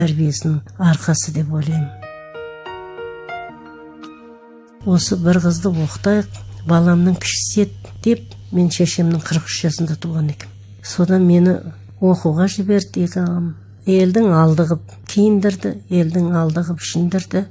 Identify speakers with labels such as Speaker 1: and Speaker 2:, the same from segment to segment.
Speaker 1: Тәрбиесінің арқасы деп ойлаймын. Осы бір қызды оқытайық, баламның кішісі еді деп, мен шешемнің 43 жасында туған екенмін. Содан мені оқуға жіберді екі ағам. Елдің алды қып киіндірді, елдің алды қып ішіндірді.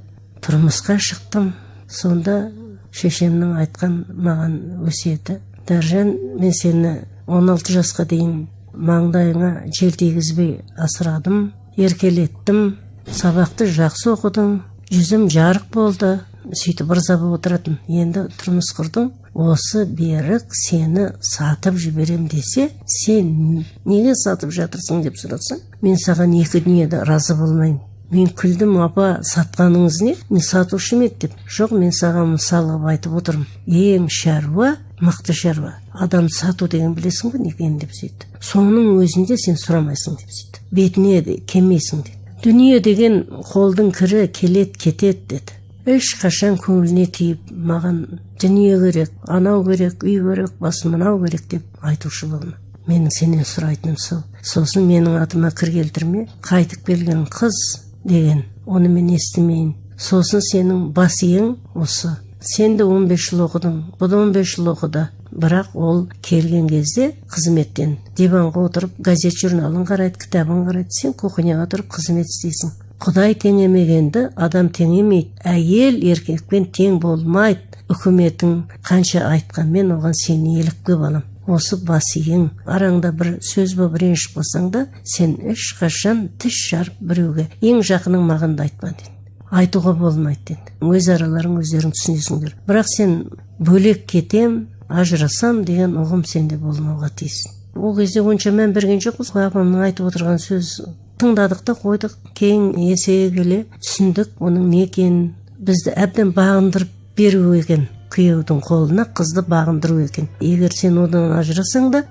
Speaker 1: Тұрмысқа шықтым. Сонда шешемнің айтқан маған өсиеті: Дәржан, мен сені 16 жасқа дейін маңдайыңа жел тигізбей асырадым, еркелеттім, сабақты жақсы оқыдың, жүзім жарық болды. Сөйтіп ырза болып отыратын. Енді тұрмыс құрдың, осы берік сені сатып жіберем десе, сен неге сатып жатырсың деп сұрасаң, мен саған екі дүниеде разы болмаймын. Мен күлдім, апа, сатқаныңыз не? Мен сатушы ма еді деп. Жоқ, мен саған мысал қылып айтып отырмын. Ең шаруа, мықты шаруа. Адам сату деген білесің ғой не екенін деп сөйтті. Соның өзінде сен сұрамайсың деп сөйтті. Бетіне де келмейсің деді. Дүние деген қолдың кірі келет кетеді деді. Ешқашан көңіліне тиіп, маған дүние керек, анау керек, үй керек, бас мынау керек деп айтушы болма. Менің сенен сұрайтыным сол. Сосын менің атыма кір келтірме, қайтып келген қыз деген, оны мен естімейін. Сосын сенің бас иең осы. Сен де 15 жыл оқыдың, бұл да 15 жыл оқыды. Бірақ ол келген кезде қызметтен диванға отырып газет журналын қарайды, кітабын қарайды, сен кухняға тұрып қызмет істейсің. Құдай теңемегенді адам теңемейді. Әйел еркекпен тең болмайды. Үкіметің қанша айтқанмен оған сен елікпе, балам. Осы бас иең, араңда бір сөз болып ренжіп қалсаң да, сен ешқашан тіс жарып біреуге, ең жақының маған да айтпа деді. Айтуға болмайды деді. Өз араларың өздерің түсінесіңдер. Бірақ сен бөлек кетем, ажырасам деген ұғым сенде болмауға тиіс. Ол кезде онша мән берген жоқпыз. Апамның айтып отырған сөз тыңдадық та қойдық. Кейін есейе келе түсіндік оның не екенін. Бізді әбден бағындырып беру екен. Күйеудің қолына қызды бағындыру екен. Егер сен одан ажырасаң да,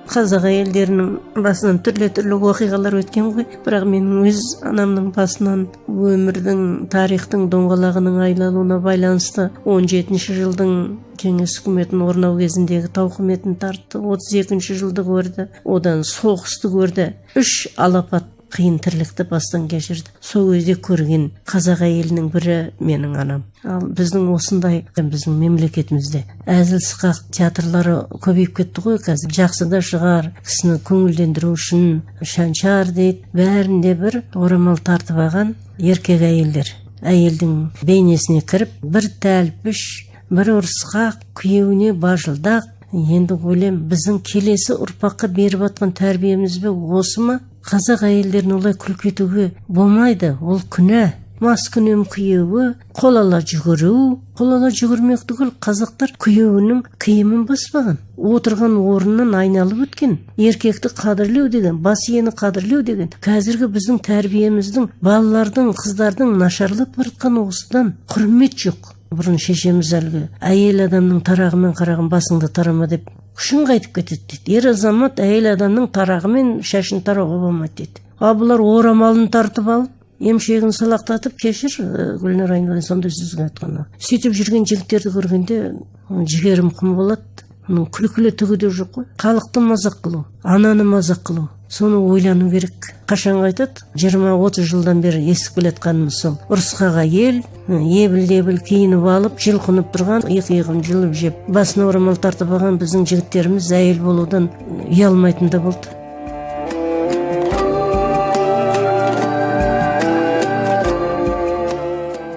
Speaker 1: қазақ әйелдерінің басынан түрлі-түрлі оқиғалар өткен ғой. Бірақ менің өз анамның басынан өмірдің, тарихтың доңғалағының айлануына байланысты 17-ші жылдың кеңес үкіметінің орнау кезіндегі тауқыметін тартты, 32-ші жылды көрді, одан соғысты көрді. 3 алапат қиын тірлікті бастан кешірді. Сол кезде көрген қазақ әйелінің бірі менің анам. Ал біздің осындай, біздің мемлекетімізде әзіл сықақ театрлары көбейіп кетті ғой қазір. Жақсы да шығар, кісіні көңілдендіру үшін шаншар дейді. Бәрінде бір орамал тартып алған еркек әйелдер. Әйелдің бейнесіне кіріп, бір тәлпіш, бір ұрысқақ, күйеуіне бажылдақ. Енді ойлаймын, біздің келесі ұрпаққа беріп жатқан тәрбиеміз бе осы ма? Қазақ әйелдерін олай күлкі етуге болмайды, ол күнә. Маскүнем күйеуі, қол ала жүгіру, қол ала жүгірмек түгіл, қазақтар күйеуінің киімін баспаған, отырған орнынан айналып өткен. Еркекті қадірлеу деген, бас иені қадірлеу деген. Қазіргі біздің тәрбиеміздің, балалардың, қыздардың нашарлап бара жатқан осыдан. Құрмет жоқ. Бұрын шешеміз әлгі әйел адамның тарағымен қараған басыңды тарама деп күшің қайтып кетеді дейді. Ер азамат әйел адамның тарағымен шашын тарауға болмайды дейді. Ал бұлар орамалын тартып алып, емшегін салақтатып, кешір, Гүлнұр айналайын, сондай сөзге айтқаны. Сөйтіп жүрген жігіттерді көргенде жігерім құм болады. Оның күлкілі түгі де жоқ қой. Халықты мазақ қылу, ананы мазақ қылу. Соны ойлану керек. Қашан айтады? 20-30 жылдан бері естіп келе жатқанымыз сол. Ұрысқақ әйел, ебіл-дебіл киініп алып, жұлқынып тұрған, екі иығын жұлып жеп, басына орамал тартып алған біздің жігіттеріміз әйел болудан ұялмайтын да болды.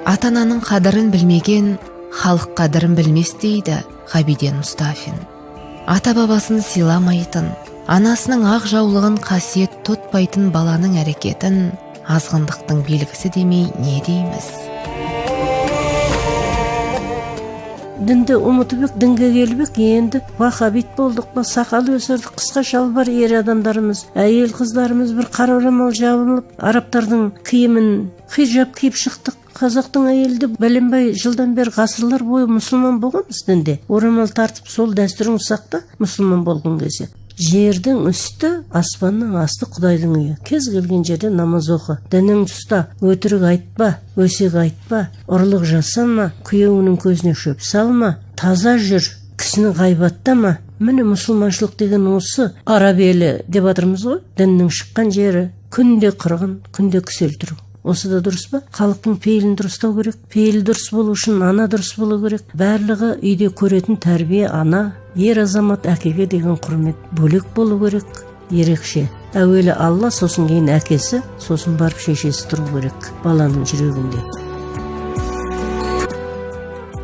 Speaker 2: Ата-ананың қадірін білмеген, халық қадірін білмес дейді Ғабиден Мұстафин. Ата-бабасын сыйламайтын, анасының ақ жаулығын қасиет тұтпайтын баланың әрекетін азғындықтың белгісі демей не дейміз?
Speaker 1: Дінді ұмытып ек, дінге келіп ек, енді вахабит болдық па, сақал өсірдік, қысқа шалбар ер адамдарымыз, әйел қыздарымыз бір қара орамал жабылып, арабтардың киімін хижаб киіп шықтық. Қазақтың әйелі де бәленбай жылдан бері ғасырлар бойы мұсылман болғанбыз дінде. Орамал тартып сол дәстүрін сақта мұсылман болғың келсе. Жердің үсті, аспанның асты Құдайдың үйі. Кез келген жерде намаз оқы. Дініңді ұста, өтірік айтпа, өсек айтпа, ұрлық жасама, күйеуіңнің көзіне шөп салма, таза жүр, кісіні ғайбаттама. Міне мұсылманшылық деген осы. Араб елі деп жатырмыз ғой, діннің шыққан жері. Күнде қырғын, күнде кісі өлтіру. Осы да дұрыс па? Халықтың пейілін дұрыстау керек. Пейілі дұрыс болу үшін ана дұрыс болу керек. Барлығы үйде көретін тәрбие, ана, ер азамат, әкеге деген құрмет бөлек болу керек, ерекше. Әуелі Алла, сосын кейін әкесі, сосын барып шешесі тұру керек баланың жүрегінде.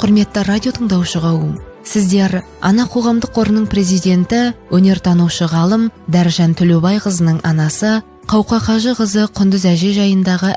Speaker 2: Құрметті радио тыңдаушы қауым, сіздер Ана қоғамдық қорының президенті, өнертанушы ғалым Дәржан Төлеубайқызының анасы Қауқа Қажықызы Құндыз әже жайындағы